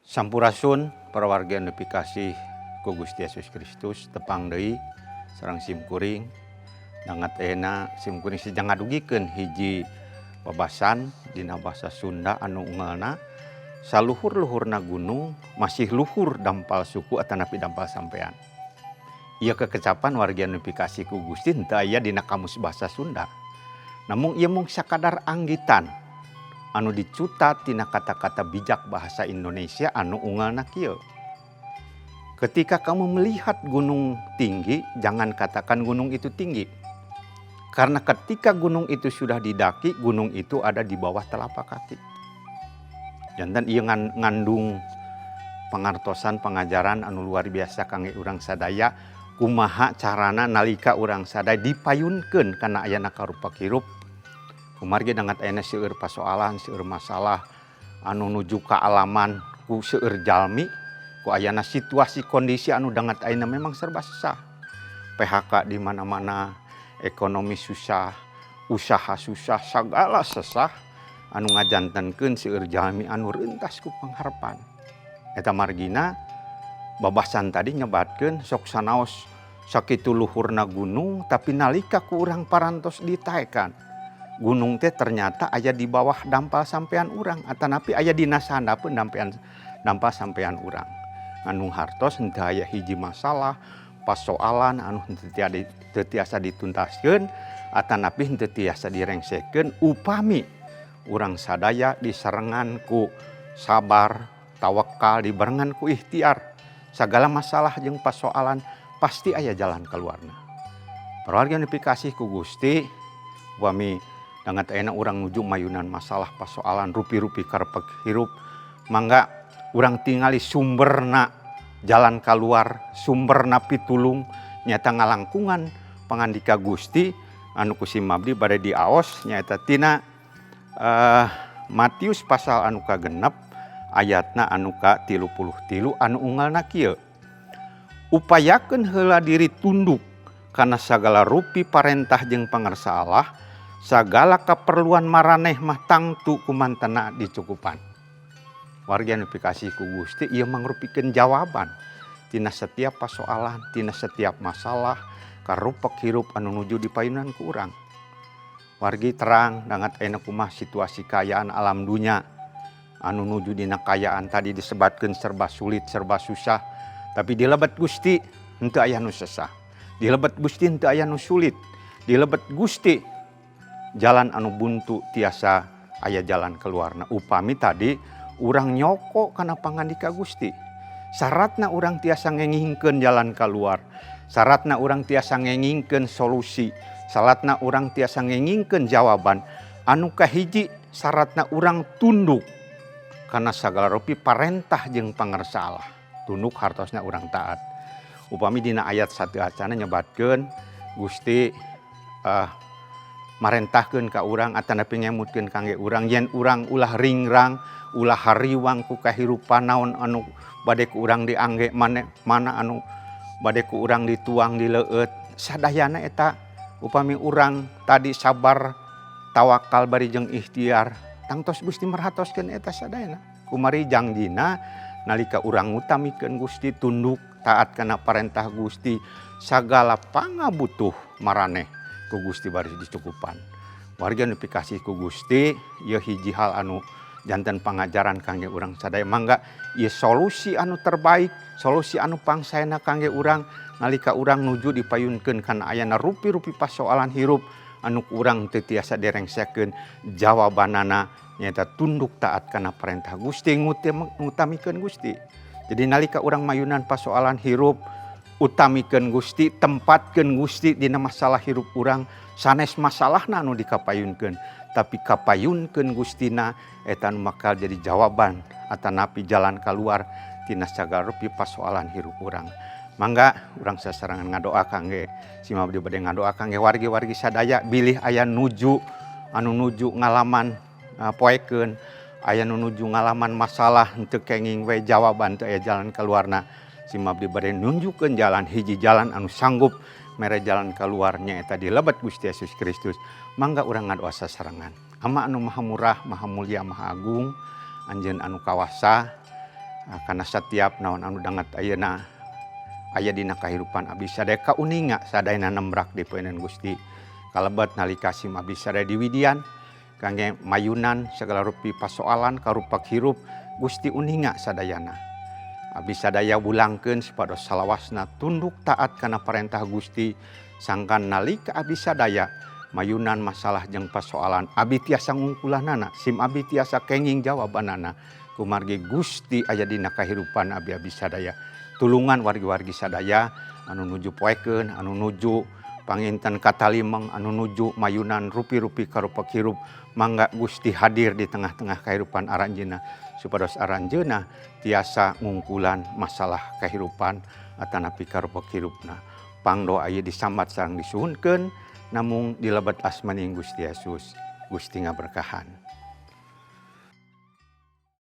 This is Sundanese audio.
Sampurasun para wargi anu dipikasih ku Gusti Yesus Kristus. Tepang deui sareng sim kuring. Danget ayeuna sim kuring sejang ngadugikeun hiji babasan dina basa Sunda anu unggalna saluhur-luhurna gunung masih luhur dampal suku atanapi dampal sampean. Ieu kekecapan wargi anu dipikasih ku Gusti henteu aya dina kamus bahasa Sunda. Namun ieu mung sakadar anggitan anu dicuta tina kata-kata bijak bahasa Indonesia anu unggalna kieu. Ketika kamu melihat gunung tinggi, jangan katakan gunung itu tinggi. Karena ketika gunung itu sudah didaki, gunung itu ada di bawah telapak kaki. Janten ieu ngandung pangartosan pengajaran anu luar biasa kangge urang sadaya, kumaha carana nalika urang sadaya dipayunkeun kana ayana karupa hirup. Kumargi dangat ayeuna seueur pasoalan, seueur masalah anu nuju kaalaman ku seueur jalmi, ku ayana situasi kondisi anu dangat ayeuna memang serba susah. PHK di mana-mana, ekonomi susah, usaha susah, sagala sesah anu ngajantenkeun seueur jalmi anu rentas ku pangharepan. Eta margina babasan tadi nyebatkeun sok sanaos sakitu luhurna gunung, tapi nalika ku urang parantos ditaekan, gunung teh ternyata aya di bawah dampal sampean urang atanapi aya dina sahandapeun dampal sampean urang. Ngandung hartos henteu aya hiji masalah pasoalan anu henteu tiasa dituntaskeun atanapi henteu tiasa direngsekeun upami urang sadaya disarengan ku sabar, tawakal, dibarengan ku ikhtiar. Sagala masalah jeung pasoalan pasti aya jalan keluarna. Parawargi anu dipikasih ku Gusti, upami dangat ayeuna urang nuju mayunan masalah pasoalan rupi-rupi karepek hirup, mangga urang tingali sumberna jalan keluar, sumberna pitulung nyata ngalangkungan pangandika Gusti anu ku sim abdi bade diaos nyaeta tina Matius pasal anu kagenep ayatna anu ka-33 anu unggalna kieu: Upayakeun heula diri tunduk kana sagala rupi parentah jeung pangarsa Allah, sagala kaperluan maraneh mah tangtu kumantena dicukupan. Wargi anu dipikasih ku Gusti, ieu mangrupikeun jawaban tina setiap pasoalan, tina setiap masalah karupek hirup anu nuju dipayunan ku urang. Wargi terang dangat ayeuna kumaha situasi kaayaan alam dunya anu nuju dina kaayaan tadi disebatkeun serba sulit, serba susah, tapi di lebet Gusti henteu aya nu sesah. Di lebet Gusti henteu aya nu sulit. Di lebet Gusti jalan anu buntu tiasa aya jalan keluarna. Upami tadi urang nyoko kana pangandika Gusti. Syaratna urang tiasa ngengingkeun jalan keluar. Syaratna urang tiasa ngengingkeun solusi. Syaratna urang tiasa ngengingkeun jawaban. Anu kahiji syaratna urang tunduk kana sagala rupi parentah jeung pangarsa Allah. Tunduk hartosna urang taat. Upami dina ayat 1 acana nyebatkeun Gusti marentahkeun ka urang atanapi ngemutkeun kangge urang yen urang ulah ringrang, ulah hariwang ku kahirupan naon anu bade ku urang diangge, mana anu bade ku urang dituang dileueut sadayana eta upami urang tadi sabar, tawakal bari jeung ikhtiar, tangtos Gusti merhatoskeun eta sadayana. Kumari jangjina nalika urang ngutamikeun Gusti, tunduk taat kana parentah Gusti, sagala pangabutuh maraneh ku Gusti baris dicukupan. Wargi anu dipikasih ku Gusti, ieu hiji hal anu janten pangajaran kangge urang sadaya. Mangga ieu solusi anu terbaik, solusi anu pangsaena kangge urang nalika urang nuju dipayunkeun kana ayana rupi-rupi pasoalan hirup anu ku urang teu tiasa direngsekeun, jawabanana nyaeta tunduk taat kana parentah Gusti, ngutamikeun Gusti. Jadi nalika urang mayunan pasoalan hirup, utamikeun Gusti, tempatkeun Gusti dina masalah hirup urang, sanes masalahna anu dikapayunkeun, tapi kapayunkeun Gustina eta anu bakal jadi jawaban atanapi jalan keluar tina sagala rupi pasoalan hirup urang. Mangga urang sasarengan ngadoa kangge sim abdi bade ngadoa kangge wargi-wargi sadaya bilih aya nuju anu nuju ngalaman poekeun, aya nu nuju ngalaman masalah henteu kenging we jawaban, teu aya jalan keluarna. Sim abdi bade nunjukkeun jalan, hiji jalan anu sanggup mere jalan keluarnya eta di lebet Gusti Yesus Kristus. Mangga urang ngadoa sasarengan. Ama anu maha murah, maha mulia, maha agung, anjeun anu kawasa. Kana satiap naon anu danget ayeuna aya dina kahirupan abdi sadaya, kauninga sadayana nembrak di payunan Gusti. Kalebet nalika sim abdi sadaya diwidian kangge mayunan segala rupi pasoalan karupak hirup, Gusti uninga sadayana. Abdi sadaya wulangkeun supados salawasna tunduk taat kana parentah Gusti, sangkan nalika abdi sadaya mayunan masalah jeung pasoalan, abdi tiasa ngungkulanana, sim abdi tiasa kenging jawabanana, kumargi Gusti aya dina kahirupan abdi abdi sadaya. Tulungan wargi-wargi sadaya anu nuju poekeun, anu nuju panginten katalimeng, anu nuju mayunan rupi-rupi karupak hirup, mangga Gusti hadir di tengah-tengah kehidupan aranjeunna supados aranjeunna tiasa ngungkulan masalah kehidupan atanapi karupak hirupna. Pangdoa ieu disambat sareng disuhunkeun namung di lebet asmaning Gusti Yesus. Gusti ngaberkahan.